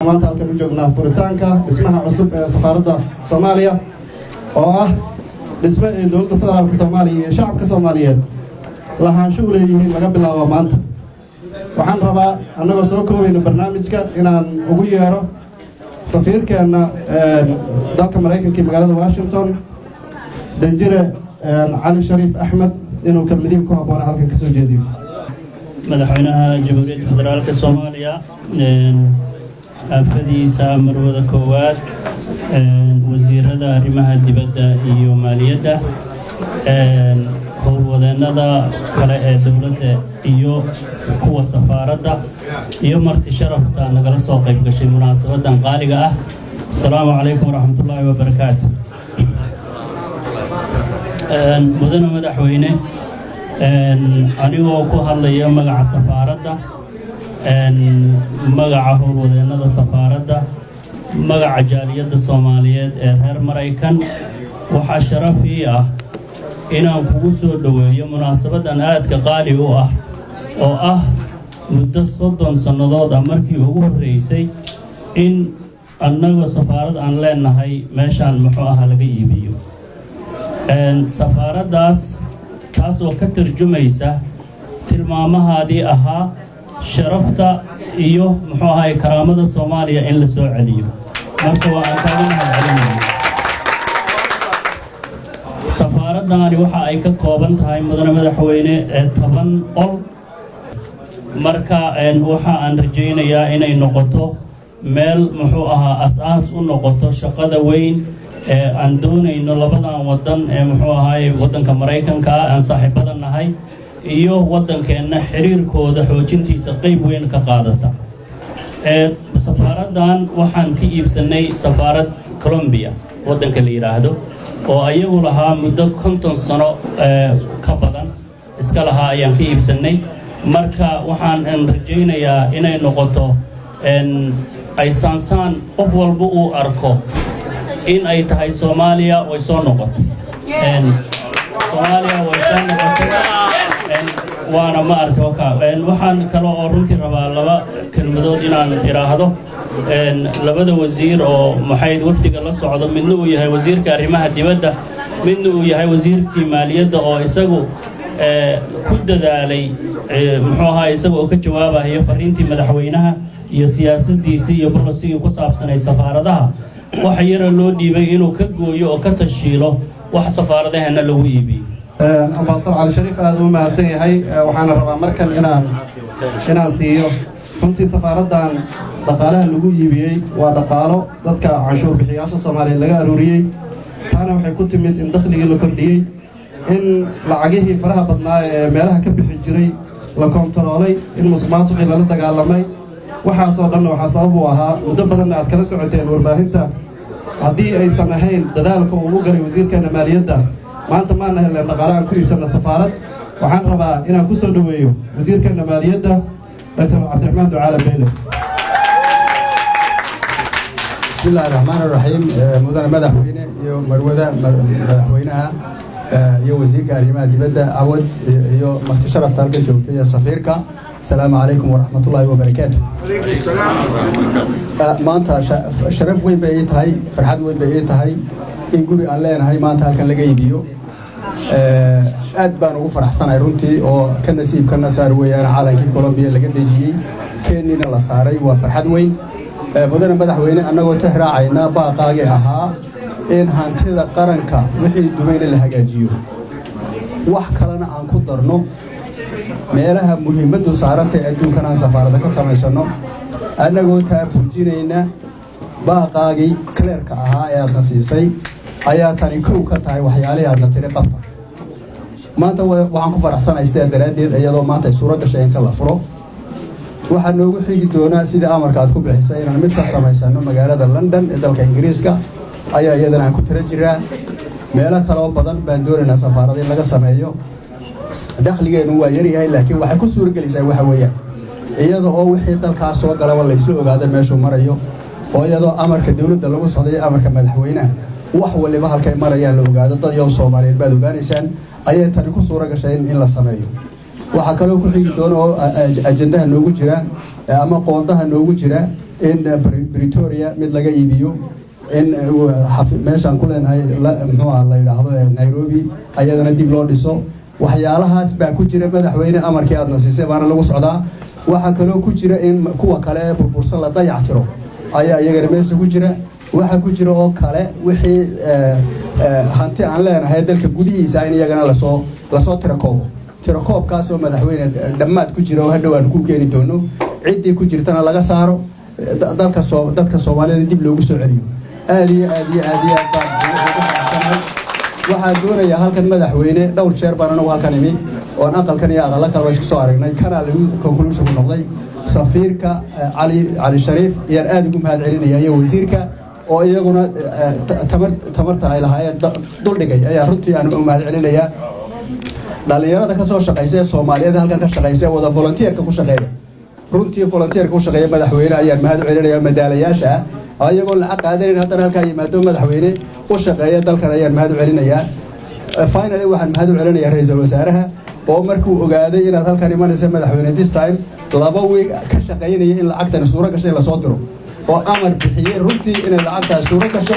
Maanta halkan u joognaa furitaanka dhismaha cusub ee safaaradda Soomaaliya, oo ah dhisme ee dowladda federaalka Soomaaliya iyo shacabka Soomaaliyeed lahaansho u leeyihiin laga bilaabo maanta. Waxaan rabaa, annagoo soo koobayno barnaamijka, inaan ugu yeero safiirkeenna dalka Maraykanka iyo magaalada Washington, danjire Cali Shariif Axmed, inuu kelmadihii ku habboona halkan ka soo jeediyo. Madaxweynaha Jamhuuriyadda Federaalka Soomaaliya, afadiisa marwada koowaad, wasiirada arrimaha dibadda iyo maaliyadda, howlwadeennada kale ee dowladda iyo kuwa safaaradda, iyo marti sharafta nagala soo qayb gashay munaasabadan qaaliga ah, asalaamu calaykum waraxmatullaahi wabarakaatu. Mudane madaxweyne, anigoo ku hadlaya magaca safaaradda, magaca howlwadeennada safaaradda, magaca jaaliyadda Soomaaliyeed ee reer Maraykan, waxaa sharaf ii ah inaan kugu soo dhoweeyo munaasabaddan aadka qaali u ah, oo ah muddo 30 sannadood ah markii ugu horreysay in annagoo safaarad aan leenahay meeshaan muxuu ahaa laga iibiyo safaaraddaas, taasoo ka tarjumaysa tilmaamahaadii ahaa sharafta iyo muxuu ahaay karaamada Soomaaliya in la soo celiyo. Marka waa aan kaaga mahad celinaya. Safaaraddaani waxa ay ka kooban tahay, mudane madaxweyne, ee 10 qol. Marka waxa aan rajaynayaa inay noqoto meel muxuu ahaa as-aas u noqoto shaqada weyn ee aan doonayno labadan waddan ee muxuu ahaay waddanka Maraykanka ah aan saaxiibada nahay iyo waddankeenna xiriirkooda xoojintiisa qayb weyn ka qaadata. Safaaraddan waxaan ka iibsannay safaarad Colombia waddanka la yidhaahdo, oo ayagu lahaa muddo 50 sano ka badan iska lahaa ayaan ka iibsannay. Marka waxaan rajaynayaa inay noqoto ay saansaan qof walba uu arko in ay tahay Soomaaliya way soo noqotay, Soomaaliya way soo noqotay. Waana ma aragtay waka. Waxaan kale oo runtii rabaa laba kelmadood inaan idhaahdo. Labada wasiir oo maxayd wafdiga la socdo, midna uu yahay wasiirka arrimaha dibadda, midna uu yahay wasiirkii maaliyadda, oo isagu ku dadaalay muxuu ahaa isaga oo ka jawaabayo fariintii madaxweynaha iyo siyaasaddiisii iyo policygii ku saabsanay safaaradaha, waxa yara loo dhiibay inuu ka gooyo oo ka tashiilo wax safaaradaheenna lagu iibiyey. Ambassador Cali Shariif aad uu mahadsan yahay. Waxaana rabaa markan inaan siiyo, runtii safaaraddan dhaqaalaha lagu iibiyey waa dhaqaalo dadka canshuur bixiyaasha Soomaaliyeed laga aruuriyey. Taana waxay ku timid in dakhligii la kordhiyey, in lacagihii faraha badnaa ee meelaha ka bixi jiray la kontaroolay, in musuq maasuqii lala dagaalamay. Waxaasoo dhanna waxaa sabab u ahaa, muddo badanna aad kala socoteen warbaahinta, haddii aysan ahayn dadaalka uu u galay wasiirkeenna maaliyadda, maanta maana heleen dhaqaale aan ku iibsanna safaarad. Waxaan rabaa inaan ku soo dhoweeyo wasiirkeenna maaliyadda, Doctor Cabdiraxmaan Ducaale Beyle. Bismi illaahi raxmaan raxiim. Mudane madaxweyne iyo marwada madaxweynaha iyo wasiirka arrimaha dibadda Cawad iyo marti sharafta halkan joogta iyo safiirka, asalaamu calaykum waraxmatullaahi wabarakaatu. Maanta sharaf weyn bay ii tahay, farxad weyn bay ii tahay in guri aan leenahay maanta halkan laga iibiyo. Aad baan ugu faraxsanahay runtii, oo ka nasiib ka nasaar weeyaan calankii Colombiya laga dejiyey, Kenyana la saaray. Waa farxad weyn. Mudane madaxweyne, annagoo tix raacayna baaqaagii ahaa in hantida qaranka wixii dumayna la hagaajiyo, wax kalena aan ku darno, meelaha muhiimaddu saarantay adduunkan aan safaarada ka samaysanno, annagoo taa fujinayna baaqaagii clearka ahaa ee aadna siisay, ayaa tani kow ka tahay waxyaalihii aadna tidhi qabta. Maanta waxaan ku faraxsanahay sidaa daraaddeed, iyadoo maanta ay suuro gashay in ka la furo. Waxaa noogu xigi doonaa, sidii amarka aad ku bixisay, inaan mid ka samaysano magaalada London ee dalka Ingiriiska ayaa iyadana aan ku tala jiraa. Meelo kaloo badan baan doonaynaa safaarada in laga sameeyo. Dakhligeennu waa yaryahay, laakiin waxay ku suuragelaysaa waxa weeyaan iyada oo wixii dalkaas soo galaba laysla ogaado meeshuu marayo, oo iyadoo amarka dowladda lagu socday, amarka madaxweynaha, wax waliba halkay marayaan la ogaado, dad yow Soomaaliyeed baad ogaanaysaan, ayay tani ku suura gashay in la sameeyo. Waxaa kaloo ku xigi doona oo ajandaha noogu jira ama qoondaha noogu jira In Pretoria mid laga iibiyo, in meeshaan ku leenahay, muxuu aha, la yidhaahdo Nairobi, ayadana dib loo dhiso. Waxyaalahaas baa ku jira, madaxweyne, amarkii aadna siisay baana lagu socdaa. Waxaa kaloo ku jira in kuwa kale ee burbursan la dayac tiro ayaa iyagana meesha ku jira. Waxaa ku jira oo kale wixii hanti aan leenahay dalka gudihiisa in iyagana lasoo tirakoobo. Tirakoobkaasoo, madaxweyne, dhammaad ku jira oo hadhow aanu ku keeni doono, ciddii ku jirtana laga saaro, dalka soo dadka Soomaalida dib loogu soo celiyo. Aad iyo aad iyo aad iyo aad baan ugu faraxsanahay. Waxaan doonayaa halkan, madaxweyne, dhowr jeer baan anagu halkan imi oon aqalkan iyo aqallo kaleba isku soo aragnay. Kanaa lagu conclusion ku noqday. Safiirka Cali Shariif ayaan aada ugu mahad celinaya iyo wasiirka oo iyaguna tamarta ay lahaayeen duldhigay ayaa runtii aan u mahad celinayaa. Dhallinyarada ka soo shaqaysa ee Soomaaliyeed halkan ka shaqaysa ee wada volunteerka ku shaqeeya, runtii volunteerka ku shaqeeya, madaxweyne, ayaan mahad u celinaya. Madaalayaasha ah ayagoo lacag qaadanayn haddana halkaa yimaado, madaxweyne, u shaqeeya dalkan ayaan mahad u celinayaa. Finally, waxaan mahad u celinayaa ra-iisul wasaaraha oo markuu ogaaday inaad halkan imanaysa, madaxweyne, this time 2 week ka shaqaynaya in lacagtani suuro gasho in lasoo diro, oo amar bixiyey runtii inay lacagtaas suuro gasho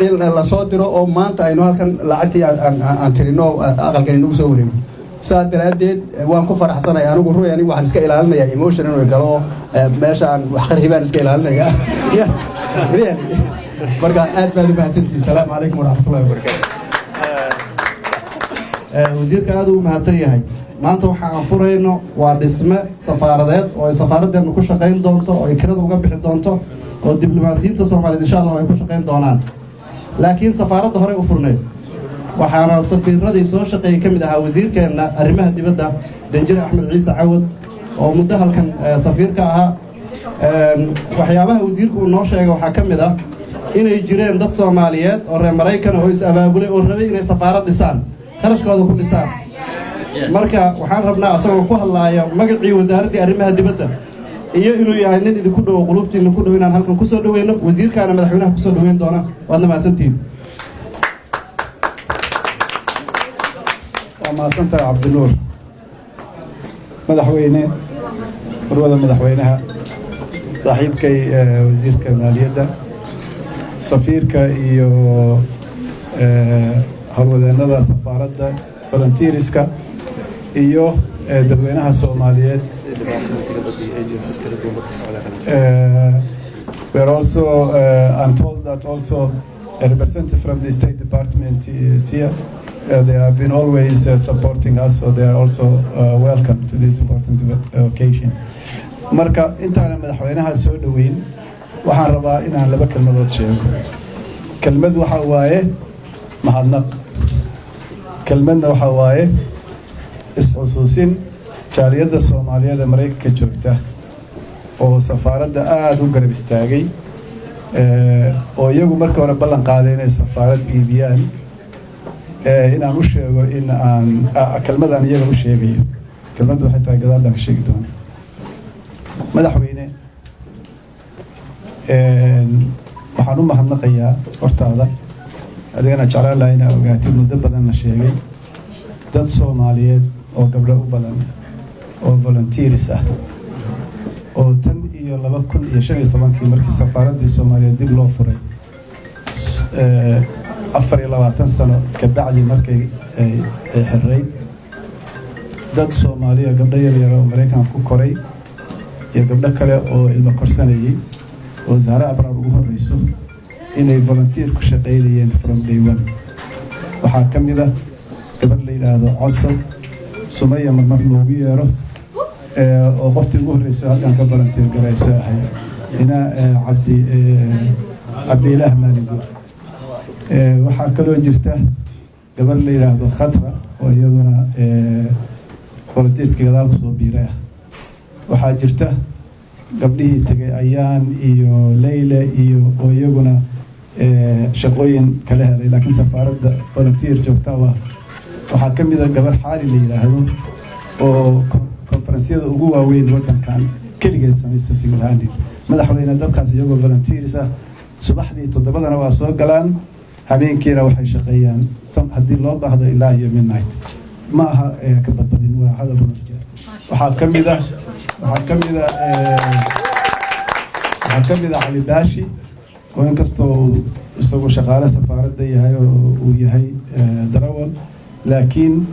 in lasoo diro, oo maanta aynu halkan lacagtii aan tirino, aqalkan inagu soo wareego. Saas daraaddeed waan ku faraxsanay anigu. Ruy, anigu waxaan iska ilaalinayaa emotion inuu galo meesha aan wax qarribaan iska ilaalinaya. Really, marka aad baad u mahadsantihi. Salaamu calaykum waraxmatullahi wabarakaatu. Wasiirka aad uu mahadsan yahay. Maanta waxa aan furayno waa dhisme safaaradeed oo ay safaaraddeenu ku shaqayn doonto, oo ay kirada uga bixi doonto, oo diblomaasiyiinta Soomaaliyeed, insha Allah, ay ku shaqayn doonaan. Laakiin safaaradda horey u furnayd, waxaana safiiradii soo shaqeeyey ka mid ahaa wasiirkeenna arrimaha dibadda, Danjire Axmed Ciise Cawad, oo muddo halkan safiirka ahaa. Waxyaabaha wasiirku uu noo sheegay waxaa ka mid ah inay jireen dad Soomaaliyeed oo reer Maraykan oo is abaabulay oo rabay inay safaarad dhisaan, kharashkooda ku dhisaan. Marka waxaan rabnaa, asagoo ku hadlaaya magacii wasaaraddii arrimaha dibadda iyo inuu yahay nin idinku dhowo, qulubtiina ku dhow, inaan halkan ku soo dhoweyno wasiirkaana madaxweynaha kusoo dhoweyn doona. Waadna mahadsantihiin. Waa mahadsantahay, Cabdinuur. Madaxweyne, marwada madaxweynaha, saaxiibkay wasiirka maaliyadda, safiirka iyo howlwadeennada safaaradda, volunteerska iyo dadweynaha Soomaaliyeed. We are also, I'm told that also a representative from the State Department is here. They have been always supporting us, so they are also welcome to this important occasion. Marka intaanan madaxweynaha soo dhoweyn, waxaan rabaa inaan laba kelmadood sheego. Kelmad waxa waaye mahadnaq, kelmadna waxa waaye isxusuusin jaaliyadda Soomaaliyeed ee Maraykanka joogta oo safaaradda aada u garab istaagay, oo iyagu markii hore ballan qaaday inay safaarad iibiyaan, inaan u sheego in aan kelmad aan iyaga u sheegayo. Kelmaddu waxay tahay gadaal baan ka sheegi doona. Madaxweyne, waxaan u mahadnaqayaa hortaada, adigana jeclaan laha inaa ogaatid, muddo badan la sheegay, dad Soomaaliyeed oo gabdho u badan oo volunteers ah oo tan iyo 2015-kii, markii safaaraddii Soomaaliyeed dib loo furay, 24 sano kabacdi markay ay xirayd, dad Soomaaliya, gabdho yaryar oo Maraykanka ku koray iyo gabdho kale oo ilmo korsanayay oo Zahre Abraar ugu horeyso, inay volunteer ku shaqaynayeen from day one. Waxaa ka mid ah gabadh la yidhaahdo Cosob Sumaya, marmar loogu yeero, oo qoftii ugu horeyso halkan ka volunteer garaysa ahay, ina Cabdi Cabdiilaah Maalinguur. Waxaa kaloo jirta gabadh la yidhaahdo Khatra oo iyaduna volunteerska gadaal kusoo biiray ah. Waxaa jirta gabdhihii tegay, Ayaan iyo Leyle iyo, oo iyaguna shaqooyin kala helay laakiin safaaradda volunteer joogta ah. Waxaa ka mid a gabar Xaali la yidhaahdo oo konferensyada ugu waaweyn waddankan keligeed samaysta, single handed. Madaxweyne, dadkaas iyagoo volunteers ah subaxdii 7-dana waa soo galaan, habeenkiina waxay shaqeeyaan haddii loo baahdo ilaa iyo midnight. Ma aha ka badbadin, waa hadal run jeer. Waxaa ka mid ah Waxaa ka mid ah Cali Baashi, oo inkastoo uu isagu shaqaale safaaradda yahay oo uu yahay darawal, laakiin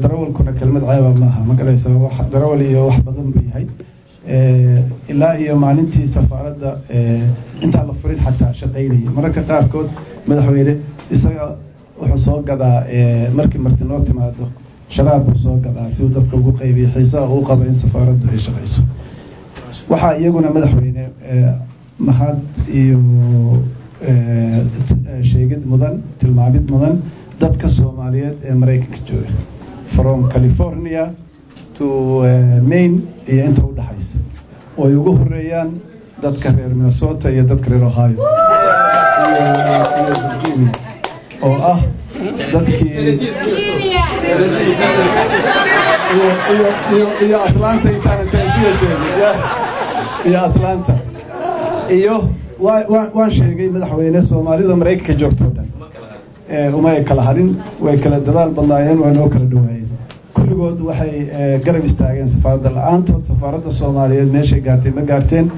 darawalkuna kelmad ceeba maaha, ma garaysa? Wax darawal iyo wax badan buu yahay. Ilaa iyo maalintii safaaradda intaan la furin xataa shaqaynayay. Mararka qaarkood, madaxweyne, isaga wuxuu soo gadaa markii marti noo timaado sharaab buu soo gadaa si uu dadka ugu qaybiyo xiisaha uu qabo in safaaraddu ay shaqayso. Waxaa iyaguna, madaxweyne, mahad iyo sheegid mudan, tilmaamid mudan, dadka Soomaaliyeed ee Maraykanka jooga from California to Maine iyo inta u dhaxaysa, oo ay ugu horeeyaan dadka reer Minnesota iyo dadka reer Ohio iyo Virginia, oo ah dadkii iyo Atlanta, intaana Tennessee sheegin ya, iyo Atlanta iyo waan sheegay, madaxweyne. Soomaalida Maraykanka joogto o dhan uma ay kala harin, way kala dadaal badnaayeen, waa noo kala dhawaayeen. Kulligood waxay garab istaageen safaaradda. La-aantood safaaradda Soomaaliyeed meeshay gaartay ma gaarteen.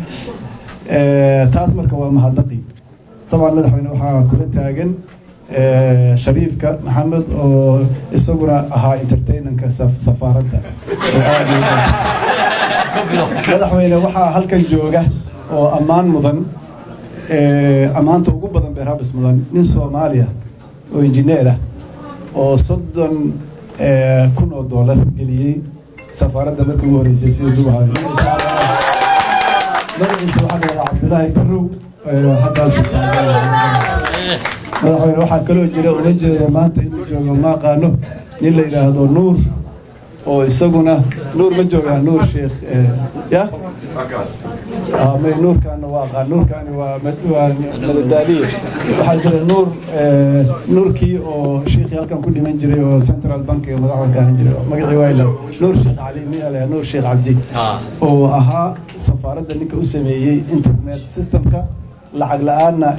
Taas marka waa mahadnaqi. Dabcan, madaxweyne, waxaa kula taagan Shariifka Maxamed, oo isaguna ahaa entertainanka safaaradda. Madaxweyne, waxaa halkan jooga oo ammaan mudan, ammaanta ugu badan beerhabis mudan, nin Soomaaliya oo injineer ah oo $30,000 geliyey safaaradda markii ugu horreysay sidii dubahayo. Magaciisa waxaa la yidhaha Cabdulaahi Barrow, xaggaasu. Madaxweyne, waxaa kaloo jira, una jeeda maanta inuu joogo ma aqaano, nin la yidhaahdo Nuur, oo isaguna, Nuur ma joogaa? Nuur Sheekh ya may, Nuurkaana waa aqaan. Nuurkaani waa madadaaliye. Waxaa jira Nuur, Nuurkii oo shiikhii halkan ku dhiman jiray oo Central Bank ee madaxda ka ahan jiray. Magacii waa ila Nuur Sheekh Cali miya, Nuur Sheekh Cabdi, oo ahaa safaaradda ninka u sameeyey internet systemka, lacag la-aanna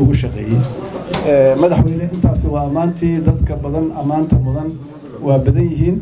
ugu shaqeeyey. Madaxweyne, intaasi waa ammaantii. Dadka badan ammaanta mudan waa badan yihiin.